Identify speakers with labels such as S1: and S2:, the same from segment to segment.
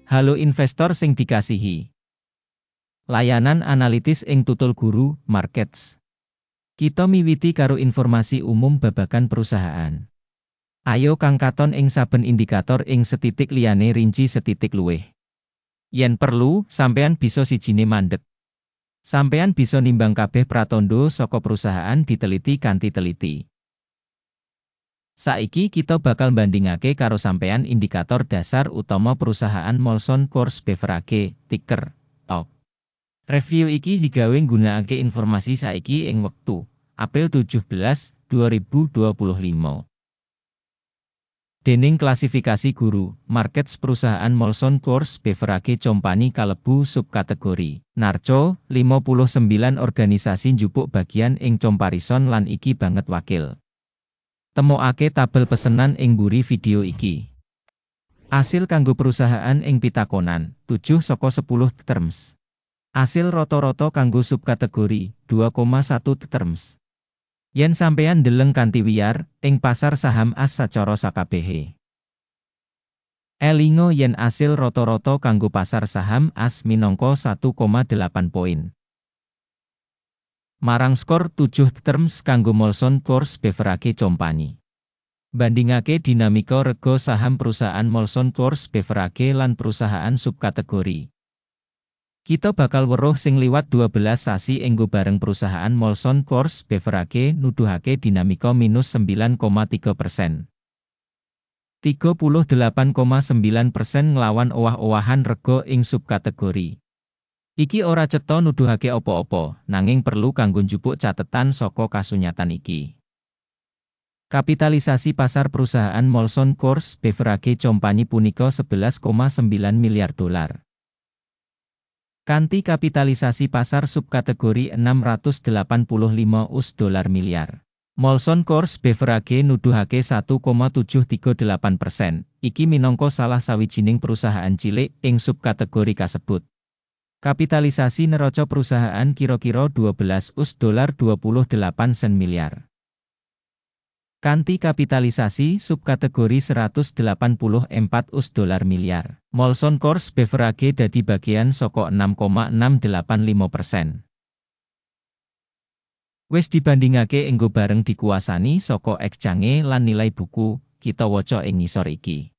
S1: Halo investor sing dikasihi. Layanan analitis ing Tutul Guru Markets. Kita miwiti karo informasi umum babagan perusahaan. Ayo kang katon ing saben indikator ing setitik liyane rinci setitik luwih. Yen perlu, sampean bisa sijine mandek. Sampean bisa nimbang kabeh pratandha saka perusahaan diteliti kanthi teliti. Saiki kita bakal mbandingake karo sampean indikator dasar utama perusahaan Molson Coors Beverage, ticker TOP. Review iki digawe nggunakake informasi saiki ing wektu April 17, 2025. Dening klasifikasi Guru Markets, perusahaan Molson Coors Beverage Company kalebu subkategori Narco. 59 organisasi njupuk bagian ing comparison lan iki banget wakil. Temokake tabel pesenan ing mburi video iki. Asil kanggo perusahaan ing pitakonan, 7 saka 10 terms. Asil rata-rata kanggo subkategori, 2,1 terms. Yen sampeyan ndeleng kanthi wiyar, ing pasar saham AS sacara sakabehe. Elingo yen asil rata-rata kanggo pasar saham AS minangka 1,8 poin. Marang skor 7 terms kanggo Molson Coors Beverage Company. Bandingake dinamika rega saham perusahaan Molson Coors Beverage lan perusahaan subkategori. Kita bakal weruh sing liwat 12 sasi enggo bareng perusahaan Molson Coors Beverage nuduhake dinamika minus 9,3%. 38,9% nglawan owah-owahan rega ing subkategori. Iki ora cetha nuduhake apa-apa, nanging perlu kanggo njupuk catetan saka kasunyatan iki. Kapitalisasi pasar perusahaan Molson Coors Beverage Company punika 11,9 miliar dolar. Kanthi kapitalisasi pasar subkategori 685 US dolar miliar. Molson Coors Beverage nuduhake 1,738%. Iki minangka salah sawijining perusahaan cilik ing subkategori kasebut. Kapitalisasi neraca perusahaan kira-kira 12 US dolar 28 sen miliar. Kanthi kapitalisasi subkategori 184 US dolar miliar. Molson Coors Beverage dadi bagian saka 6,685%. Wis dibandingake enggo bareng dikuasani saka exchange lan nilai buku, kita waca ing ngisor iki.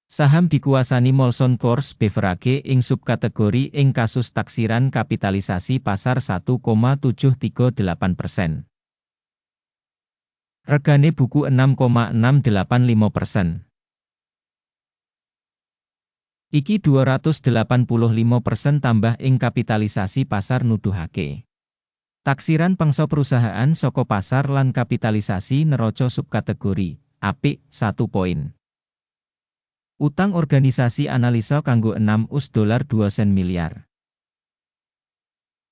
S1: Saham dikuasani Molson Coors Beverage ing subkategori ing kasus taksiran kapitalisasi pasar 1,738%. Regane buku 6,685%. Iki 285% tambah ing kapitalisasi pasar nuduhake. Taksiran pangsa perusahaan saka pasar lan kapitalisasi neraca subkategori, apik, 1 poin. Utang organisasi analisa kanggo 6 US dolar 2 sen miliar.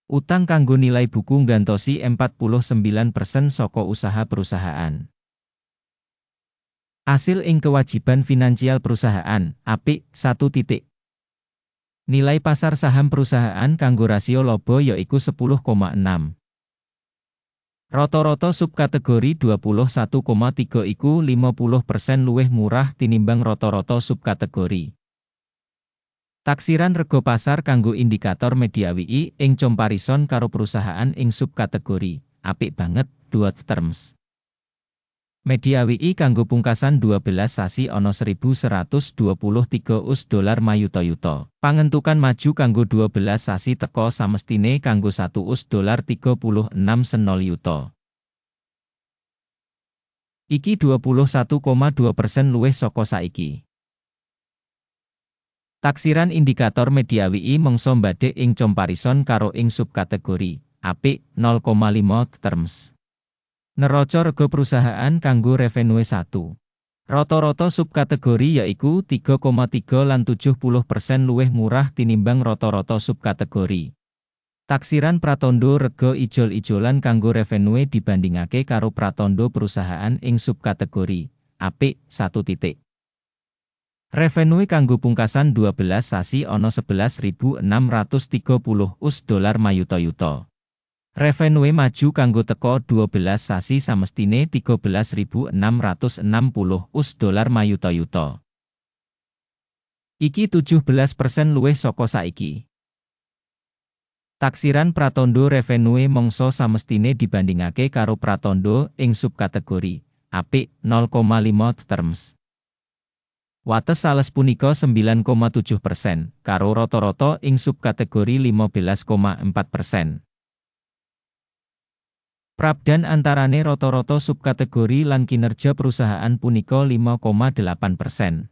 S1: Utang kanggo nilai buku nggantosi 49% saka usaha perusahaan. Asil ing kewajiban finansial perusahaan, apik, 1 titik. Nilai pasar saham perusahaan kanggo rasio laba yaiku 10,6. Rata-rata subkategori 21,3 iku 50% luwih murah tinimbang rata-rata subkategori. Taksiran rega pasar kanggo indikator mediawi ing comparison karo perusahaan ing subkategori, apik banget, 2 terms. Mediawi kanggo pungkasan 12 sasi ana 1123 US dolar mayuta-yuta. Pangentukan maju kanggo 12 sasi teka samestine kanggo 1 US dolar 36 sen yuta. Iki 21,2% luwih saka saiki. Taksiran indikator mediawi mangsa mbadhek ing comparison karo ing subkategori, apik, 0,5 terms. Neraca rega perusahaan kanggo revenue 1. Rata-rata subkategori yaiku 3,3 lan 70% luwih murah tinimbang rata-rata subkategori. Taksiran pratandha rega ijol-ijolan kanggo revenue dibandingake karo pratandha perusahaan ing subkategori, apik, 1 titik. Revenue kanggo pungkasan 12 sasi ana 11.630 US dolar mayuta-yuta. Revenue maju kanggo teka 12 sasi samestine 13.660 US dolar mayuta-yuta. Iki 17% luwih saka saiki. Taksiran pratandha revenue mangsa samestine dibandingake karo pratandha ing subkategori apik 0,5 terms. Wates sales punika 9,7%, karo rata-rata ing subkategori 15,4%. Prabedan antarane rata-rata subkategori lan kinerja perusahaan punika 5,8%.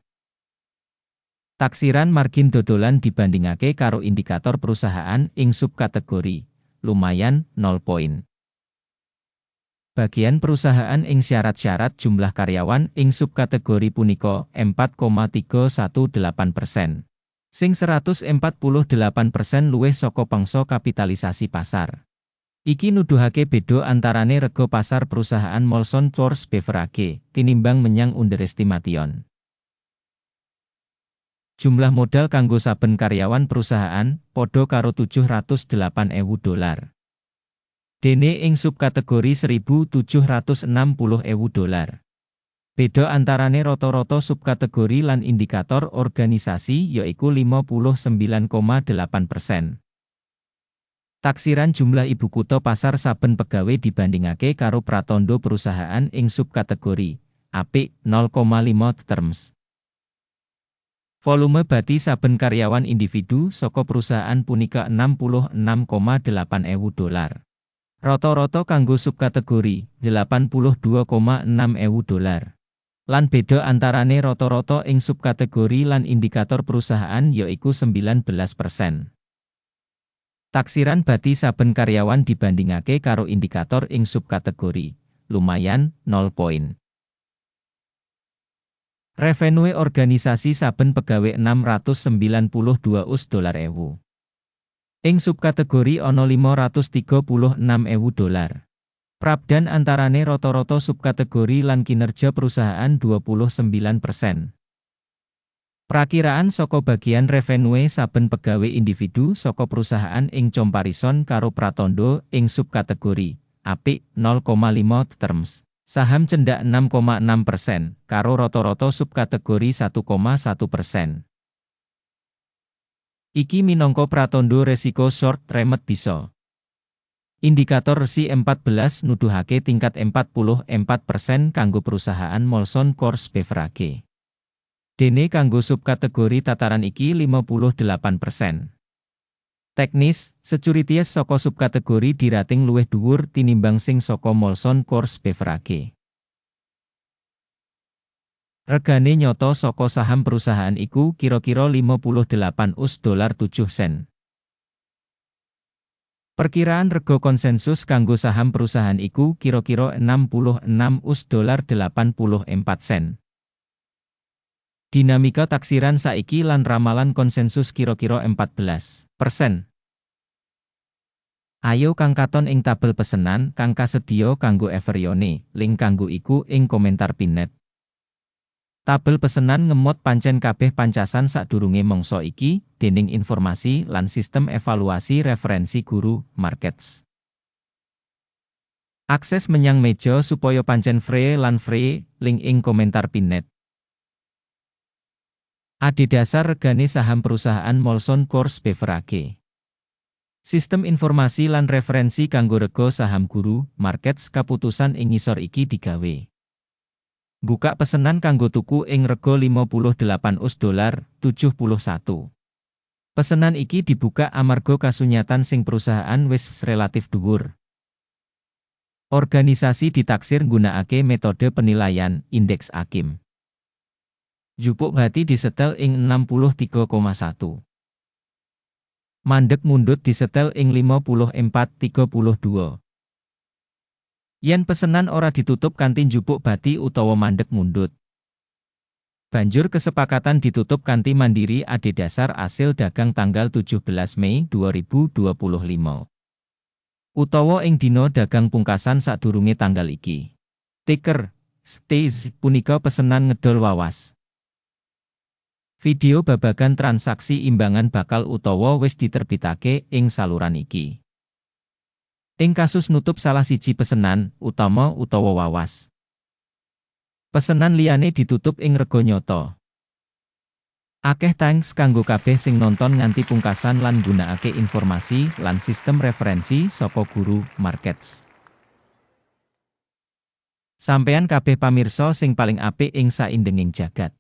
S1: Taksiran margin dodolan dibandingake karo indikator perusahaan ing subkategori lumayan 0 poin. Bagian perusahaan ing syarat-syarat jumlah karyawan ing subkategori punika 4,318%. Sing 148% luwih saka pangsa kapitalisasi pasar. Iki nuduhake beda antarane rega pasar perusahaan Molson Coors Beverage tinimbang menyang underestimation. Jumlah modal kanggo saben karyawan perusahaan padha karo 708.000 dolar. Dene ing subkategori 1.760.000 dolar. Beda antarane rata-rata subkategori lan indikator organisasi yaiku 59,8%. Taksiran jumlah ibu kutha pasar saben pegawe dibandingake karo pratandha perusahaan ing subkategori apik 0,5 terms. Volume bati saben karyawan individu saka perusahaan punika 66,8 ewu dolar. Rata-rata kanggo subkategori 82,6 ewu dolar. Lan beda antarane rata-rata ing subkategori lan indikator perusahaan yaiku 19%. Taksiran bati saben karyawan dibandingake karo indikator ing subkategori lumayan 0 poin. Revenue organisasi saben pegawe 692 US dolar ewu. Ing subkategori ana 536 ewu dolar. Prabedan antarane rata-rata subkategori lan kinerja perusahaan 29%. Prakiraan saka bagian revenue saben pegawe individu saka perusahaan ing comparison karo pratandha ing subkategori apik 0,5 terms. Saham cendak 6,6%, karo rata-rata subkategori 1,1%. Iki minangka pratandha resiko short remet bisa. Indikator RSI 14 nuduhake tingkat 44% kanggo perusahaan Molson Coors Beverage. Dene kanggo subkategori tataran iki 58%. Teknis, securities saka subkategori dirating luwih dhuwur tinimbang sing saka Molson Coors Beverage. Regane nyoto saka saham perusahaan iku kira-kira 58 US dolar 7 sen. Perkiraan rega konsensus kanggo saham perusahaan iku kira-kira 66 US dolar 84 sen. Dinamika taksiran saiki lan ramalan konsensus kira-kira 14%. Ayo kang katon ing tabel pesenan kang kasedhiya kanggo Everyone, link kanggo iku ing komentar pinned. Tabel pesenan ngemot pancen kabeh pancasan sadurunge mangsa iki, dening informasi lan sistem evaluasi referensi Guru Markets. Akses menyang meja supaya pancen free lan free, link ing komentar pinned. Adhedhasar regane saham perusahaan Molson Coors Beverage. Sistem informasi lan referensi kanggo rega saham Guru Markets kaputusan ing ngisor iki digawe. Buka pesenan kanggo tuku ing rega 58 US dolar 71. Pesenan iki dibuka amarga kasunyatan sing perusahaan wis relatif dhuwur. Organisasi ditaksir nggunakake metode penilaian indeks Akim. Jupuk bati disetel ing 63,1. Mandek mundut disetel ing 54,32. Yen pesenan ora ditutup kanthi njupuk bati utawa mandek mundut, banjur kesepakatan ditutup kanthi mandiri adhedhasar asil dagang tanggal 17 Mei 2025. Utawa ing dina dagang pungkasan sadurunge tanggal iki. Ticker, STZ punika pesenan ngedol wawas. Video babagan transaksi imbangan bakal utawa wis diterbitake ing saluran iki. Ing kasus nutup salah siji pesenan, utama utawa wawas, pesenan liyane ditutup ing rega nyata. Akeh thanks kanggo kabeh sing nonton nganti pungkasan lan nggunakake informasi lan sistem referensi saka Guru Markets. Sampean kabeh pamirsa sing paling apik ing saindenging jagat.